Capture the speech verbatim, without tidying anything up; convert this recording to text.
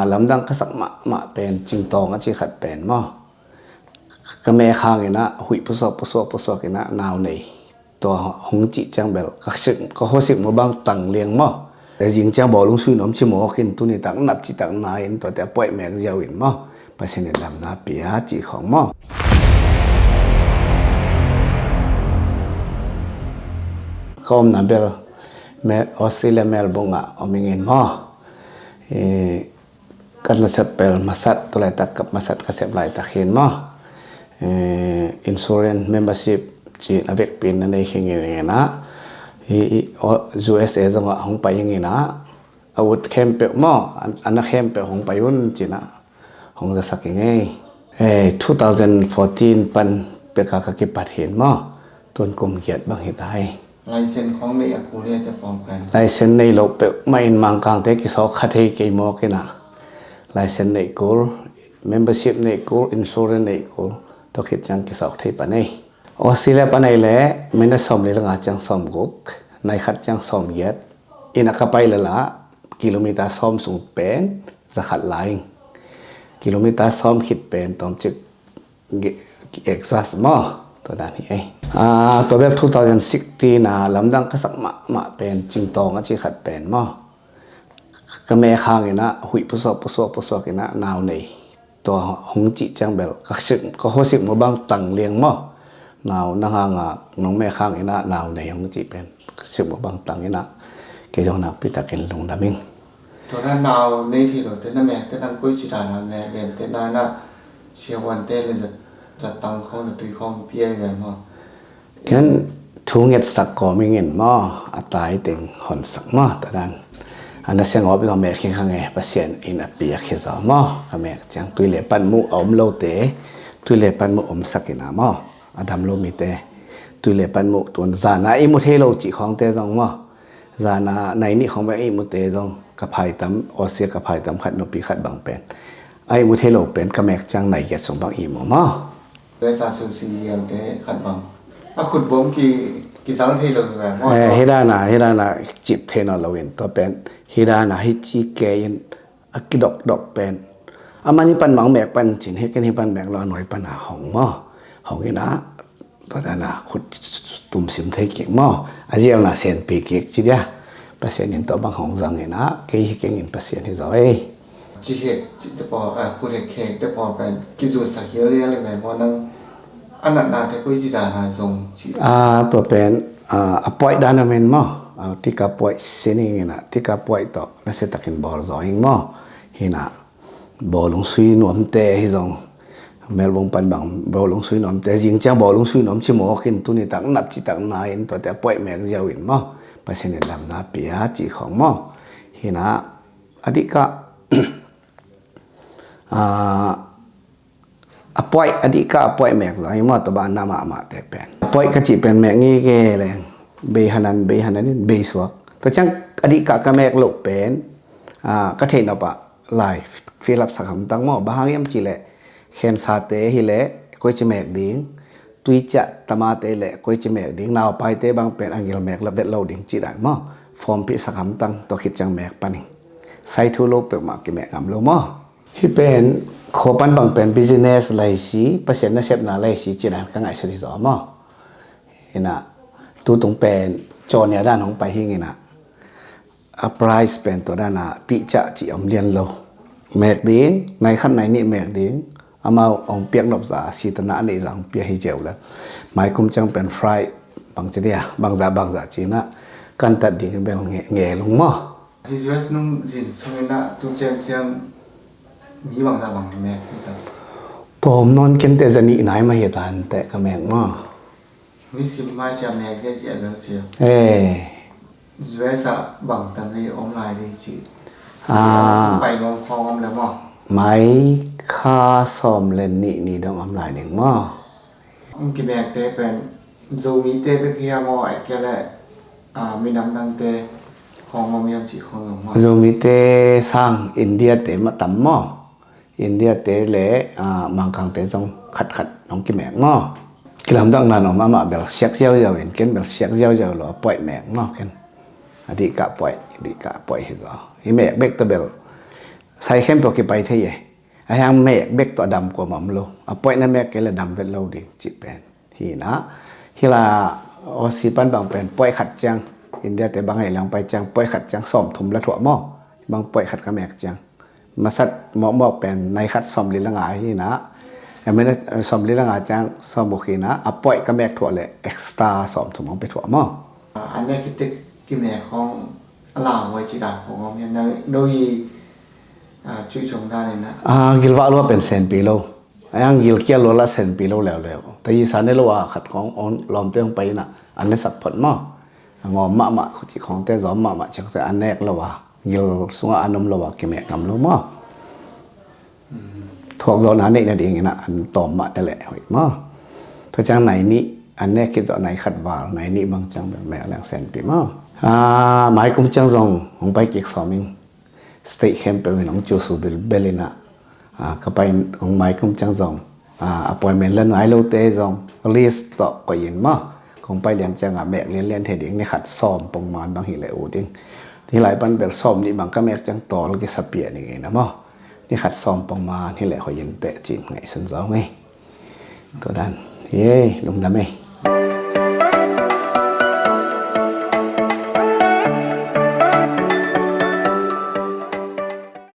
A lamdang ka sak mahmah pen Cingtawng a ci khat pen maw, ka mek hangin ah huih pusuak pusuak pusuak in ah nau nei. Tua hong cih ciang bel ka sik, ka khuasik mu bang tang liang maw. Zing ciang bawlung sui nuam ci mawk in, tuni tak nat ci tak na in, tuate a puaih mek ziau in maw, Pasian in damna pia ci khong maw. Ka omna bel Australia Melbourne ah om ing in maw. Ka nasep pel masat, tu laitak ka masat ka sep laitak hin maw. Insurance membership ci a vekpi in na nei khing in ah, U S A zong ah hong pai ing in ah, a ut khempeuh maw, a na khempeuh hong pai un ci in ah hong zasak ing ei. Two thousand fourteen pan peka ka kipat hin maw, tun kum giat bang hi ta hi. License khong nei a kul hi te pawm kan. License nei lo peuhmah in Mangkangte kisawk kha thei kei mawk in ah. License nei kul, membership nei kul, insurance nei kul, tua khit ciang kisawk thei pan ei. Australia pan ei le minute sawm li le nga ciang sawm guk, nai khat ciang sawm giat in a ka pai lala, kilometer sawm sung pen za khat lai ing. Kilometer sawm khit pen tawmcik exhaust maw, tua dan hi ei. Tua bel two thousand sixteen a lamdang ka sak mahmah pen Cingtawng a ci khat pen maw, ka mek hangin ah huih pusuak pusuak pusuak in ah nau nei. Tua hong cih ciang bel ka sik, ka khuasik mu bang tang liang maw. Nau na hanga nong mek hangin ah nau nei hong cih pen ka sik mu bang tang in ah kei zong nakpi takin lungdam ing. Tua na nau nei thei lo te na mek te nang koi ci dan a mek lian te na na siavuan te le zat, zat tang khong zat tui khong pia i ve maw. Ken thu ngetsak kawm ing in maw, a tai teng honsak maw, tua dan. A na siang awp i ka mek khing hang e, Pasian in a piak hi zaw maw, ka mek ciang tui le pan muh a om lo te, tui le pan muh omsak in ah maw, a dam lo mi te, tui le pan muh tun zan a i mu thei lo cih khong te zong maw. Zan a nai nih khong bang ihmu te zong ka phaitam, Aussie ka phaitam khat nupi khat bang pen a ihmu thei lo pen ka mek ciang nai giat sung bang ihmu maw. Pesa susi ziang te khat bang a khut bom ki, ki zang thei lo hi bang maw. Eh, hi dan a, hi dan a cip thei nawn lo in tua pen hi dan a hi ci ke in a kidokdok pen. A man hi pan mang mek pan cin, hi ken hi pan mek lo a nuai pan a hong maw. Hong in ah tua dan a khut tumsim thei kik maw. A zialna senpi kik ci dia. Pasian in tua bang hong zang in ah kei hi keng in Pasian hi zaw ei. Ci hek ci te pawl, a, khut hek khek te pawl pen kizutsak hial lial i ve maw nang a natna te koi ci dan a zong ci. A, tua pen, a, a puaih dan a men maw. A, tika puaih sining in ah, tika puaih tawh nasia takin bawl zaw ing maw. Hi in ah bawlung sui nuamte hi zong, Melbourne pan bang bawlung sui nuamte, zing ciang bawlung sui nuam ci mawk in, tuni tak nat ci tak na in, tuate a puaih mek ziau in maw, Pasian in damna pia ci khong maw. Hi in ah a dihkah, a, a puaih, a dihkah a puaih mek zong hi maw, tua bang na mahmah te pen. A puaih ka cih pen mek ngei ke leng, bei hanan, bei hanan in, bei suak. Tua ciang a dihkah ka mek loh pen, a, ka theih nop ah lai fill up sak hamtang maw, bang hang hiam cih leh, khensate hi leh koi ci mek ding, tuiciah tamate hi leh koi ci mek ding, naupaite bang pen a ngil mek la vet lo ding ci dan maw, form phih sak hamtang, tua khit ciang mek pan ing. Sai thu lo peuhmah kimek ngam lo maw. Hi pen khua pan bang pen business lai si, Pasian nasepna lai si ci dan ka ngaihsut hi zaw maw. Hi in ah tutung pen cawnia dan hong pai hing in ah, a price pen tua dan a tihciah ci om lian lo. Mek ding, nai khat nai nih mek ding, amau hong piak nop za, sitana a neih za hong pia hi ziau le. Mai kum ciang pen fry bang ci dia, bangza bangza ci in ah kantat ding bel nge, nge lung maw. Hi U S nung zin sung in ah tu ciang ciang mi bangza bang mek hi ta. Pawm nawn kente za nih nai mah hi ta, ante ka mek maw. Nisim mai cia mek zia cia lo cia. Eh. U S ah bang tam li om lai li ci. Ah. Pai ngawng khawng om le maw. Mai kha sawm le nih ni dong om lai ding maw. Hong kimek te pen Zomite bek hi a maw, ai kia le, ah, minam dangte khawng om hiam ci khawng om maw. Zomite sang India te mah tam maw. India te le, ah, Mangkang te zong khat khat hong kimek maw. Kilamdang nan om amah bel siak ziauziau in, ken bel siak ziauziau lo a puaih mek maw ken. A dihkah puaih, a dihkah puaih hi zaw. Hi mek bek ta bel Sai khempeuh kipai thei e. A hiang mek bek tawh dam kuamah om lo. A poih na mek kei le dam vet lo ding cih pen hi na. Hi la Aussie pan bang pen poih khat ciang, India te bang hei leng pai ciang poih khat ciang sawm thum la thuah maw. Bang poih khat ka mek ciang masat mawkmawk pen nai khat sawm li la nga hi na. Sawm li la nga ciang sawm uk hi na. A poih ka mek thuah le extra sawm thum hong pe thuah maw. A nek hi tek kimek hong a lau ngoi ci dan hong om hian no i cui chung dan in a. Gilvah lua pen senpi lo. A yang gilkial lua la senpi lo leuleu. Te i sa ne lo a khat khong lawmte hong pai in a an ne sak phot maw. A ngawm mahmah cih khongte, zawm mahmah cih khongte an nek lo a, gil sungah an om lo a kimek ngam lo maw. Thuak zawhna neih nadingin a an tawm mah te leh hoih maw. Tua ciang nai nih an nek khit zawh nai khat val, nai nih bang ciang bel mek leng senpi maw. Maikum ciang zong hong pai kik sawm ing. State khempeuh in hong cusu bilbel in a, ka pai in hong maikum ciang zong appointment la nuai lote zong list tawh koih in maw. Kong pai lian ciang a mek lianlian thei ding ni khat sawm pongman bang hi leh ut ding. Hi lai pan bel sawm nih bang ka mek ciang tawl kisa piah ning in a maw. Ni khat sawm pongman hi leh hoih in teh cin ngaihsun zaw ngei. Tua dan hi ei, lungdam ei.